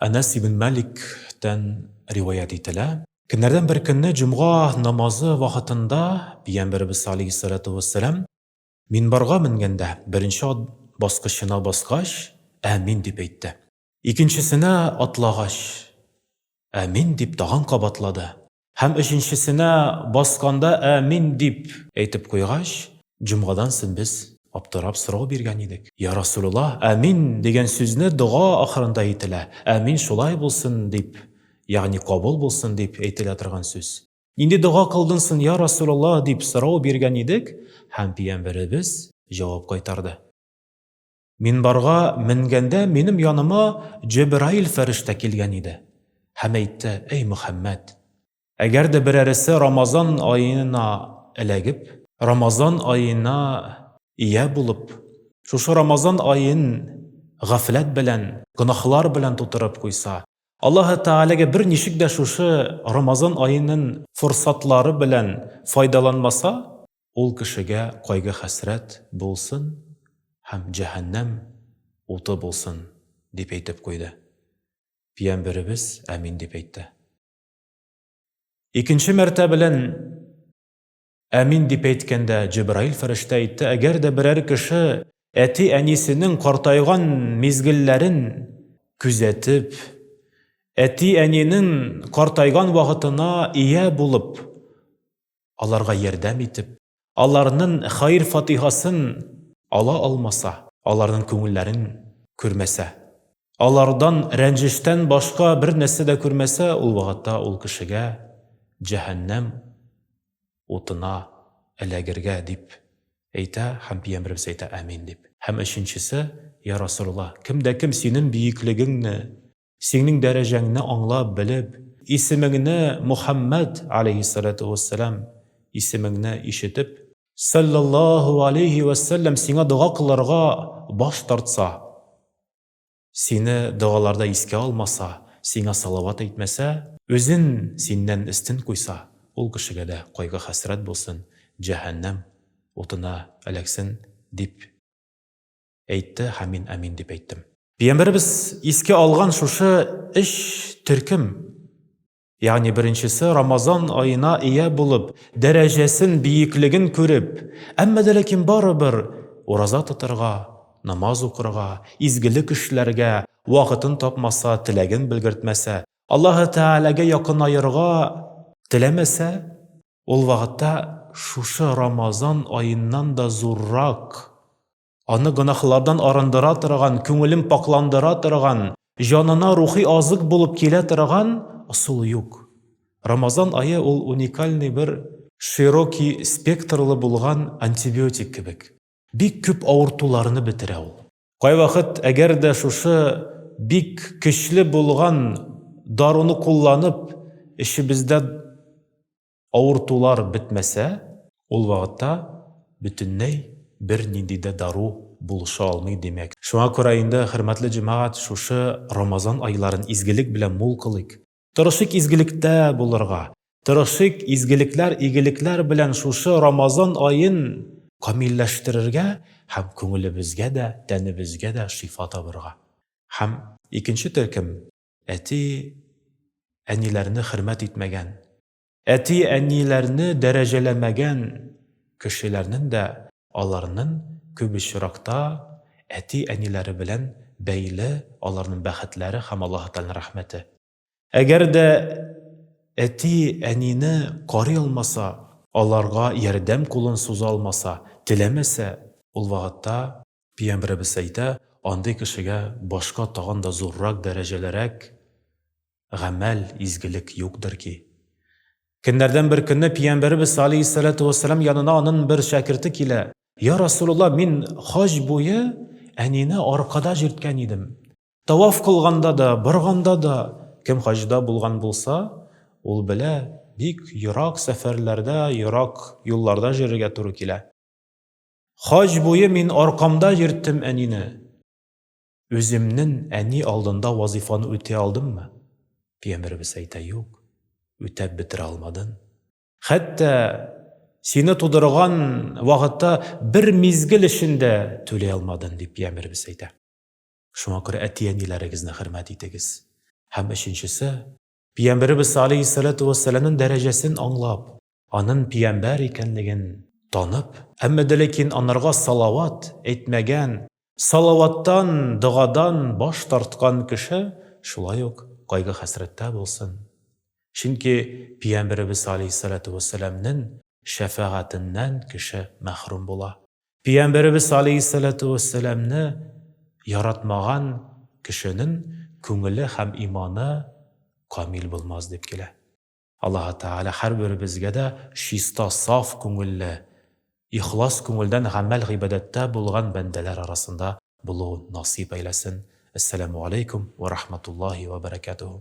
Әнәс ибн Маликтән риваять ителә. Көннәрдән бер көнне җомга намазы вакытында Пәйгамбәребез алейһиссалату вәссәлам минбарга менгәндә беренче баскычына баскач, Әмин дип әйтте. Икенчесенә атлагач, Әмин дип тагын кабатлады. Һәм өченчесенә басканда Әмин дип әйтеп куйгач, җомгадан соң без аптырап сорау биргән идек, Я Расулуллаһ, Әмин дигән сүзне дога ахырында әйтелә, Әмин шулай булсын дип, ягъни кабул булсын дип әйтелә торган сүз. Нинди дога кылдың соң, я Расулуллаһ, дип сорау биргән идек, һәм Пәйгамбәребез җавап кайтарды. Минбарга менгәндә минем яныма Җәбраил фәрештә килгән иде һәм әйтте, Әй Мөхәммәд! Әгәр дә берәресе Рамазан аена эләгеп, Рамазан аена ия булып, шушы Рамазан аен гафләт белән, гөнаһлар белән тутырып куйса, Аллаһы Тәгаләгә берничек дә шушы Рамазан аенын форсатлары белән файдаланмаса, Ул кешегә кайгы-хәсрәт булсын һәм җәһәннәм уты булсын, дип әйтеп куйды. Пиямберебез әмин дип әйтте. Икенче мәртәбелән әмин дип әйткәндә Җәбраил фәрештә әйтте, әгәр дә берәр кеше әти-әнисенең картайган мизгелләрен күзәтеп, әти-әнинең картайган вакытына ия булып, аларга ярдәм итеп, аларнын хәер-фатыйхасын ала алмаса, аларнын күңелләрен күрмәсә, алардан рәнҗештән башка бер нәрсә дә күрмәсә, ул вакытта ул кешегә җәһәннәм утына эләгергә дип әйтә һәм пәйгамбәребез әйтә, Әмин дип. Һәм өченчесе, Я Расулуллаһ, кем дә кем синең бөеклегеңне Синең дәрәҗәңне аңлап, белеп, исемеңне Мухәммәд, аләйһиссәләтү вәссәлам, исемеңне ишетеп, салләллаһу аләйһи вәссәлләм сиңа дога кылырга баш тартса, сине догаларда искә алмаса, сиңа салават әйтмәсә, үзен синнән өстен куйса, ул кешегә дә кайгы-хәсрәт булсын, җәһәннәм утына эләксен, дип әйтте һәм мин әмин дип әйттем. Пәйгамбәребез искә алган шушы өч төркем, ягъни беренчесе Рамазан аена ия булып, дәрәҗәсен, биеклеген күреп, әмма дә ләкин барыбер ураза тотырга, намаз укырга, изгелек эшләргә вакытын тапмаса, теләген белгертмәсә, Аллаһы Тәгаләгә якынаерга теләмәсә, ул вакытта шушы Рамазан аеннан да зуррак Аны гөнаһлардан арындыра торган, күңелен пакъландыра торган, җанына рухи азык булып килә торган ысул юк. Рамазан ае ул уникальный бер широкий спектрлы булган антибиотик кебек. Бик күп авыртуларны бетерә ул. Кайвакыт, әгәр дә шушы бик көчле булган даруны кулланып, эчебездә Авыртулар бетмәсә, ул вакытта бөтенләй бернинди дә дару булыша алмый, димәк. Шуңа күрә инде, хөрмәтле җәмәгать, шушы Рамазан айларын изгелек белән мул кылыйк. Тырышыйк изгелектә булырга. Тырышыйк изгелекләр, игелекләр белән шушы Рамазан аен камилләштерергә һәм күңелебезгә дә, тәнебезгә дә шифа табырга. Һәм икенче төркем, әти, әниләрне хөрмәт итмәгән, Әти-әниләрне дәрәҗәләмәгән кешеләрнең дә аларнын күп очракта әти-әниләре белән бәйле аларнын бәхетләре һәм Аллаһы Тәгаләнең рәхмәте. Әгәр дә әти-әнине карый алмаса, аларга ярдәм кулын суза алмаса, теләмәсә, ул вакытта Пиямберебез әйтә, андый кешегә башка тагын да зуррак дәрәҗәлерәк гамәл, изгелек юкдыр ки. Көннәрдән бер көнне Пиямберебез алейһиссалату вассалам янына анын бер шәкерте килә. Я Расулулла, мин хаҗ буе әнине аркада җирткән идем. Таваф кылганда да, барганда да, кем хаҗда булган булса, ул белә, бик ерак сәфәрләрдә, ерак юлларда җөрергә туры килә. Хаҗ буе мин аркамда йөрттем әнине. Үземнен әни алдында вазыйфаны үти алдыммы? Пиямберебез әйтә, юк, үтәп бетерә алмадын. Хәтта сине тудырган вакытта бер мизгел өчен дә түли алмадын, дип пиямберебез әйтә. Шуңа күрә әти-әниләрегезне хөрмәт итегез. Һәм өченчесе, Пиямбәребез алейһиссалату вәссәламнең дәрәҗәсен аңлап, анын пиямбәр икәнлеген танып, әмма дә ләкин анарга салават әйтмәгән, салаваттан, догадан баш тарткан кеше шулай ук кайгы-хәсрәттә булсын. Чөнки Пиямбәребез алейһиссалату вәссәламнең шәфәгатеннән кеше мәхрүм була. Пиямбәребез алейһиссалату вәссәламне яратмаган кешенең күңеле һәм иманы камил булмас дип килә. Аллаһы Тәгалә һәрберебезгә дә чиста, саф күңелле, ихлас күңелдән гамәл-гыйбадәттә булган бәндәләр арасында булуын насыйп әйләсен. Әссәламү алейкум вә рахматуллаһи вә бәрәкәтүһү.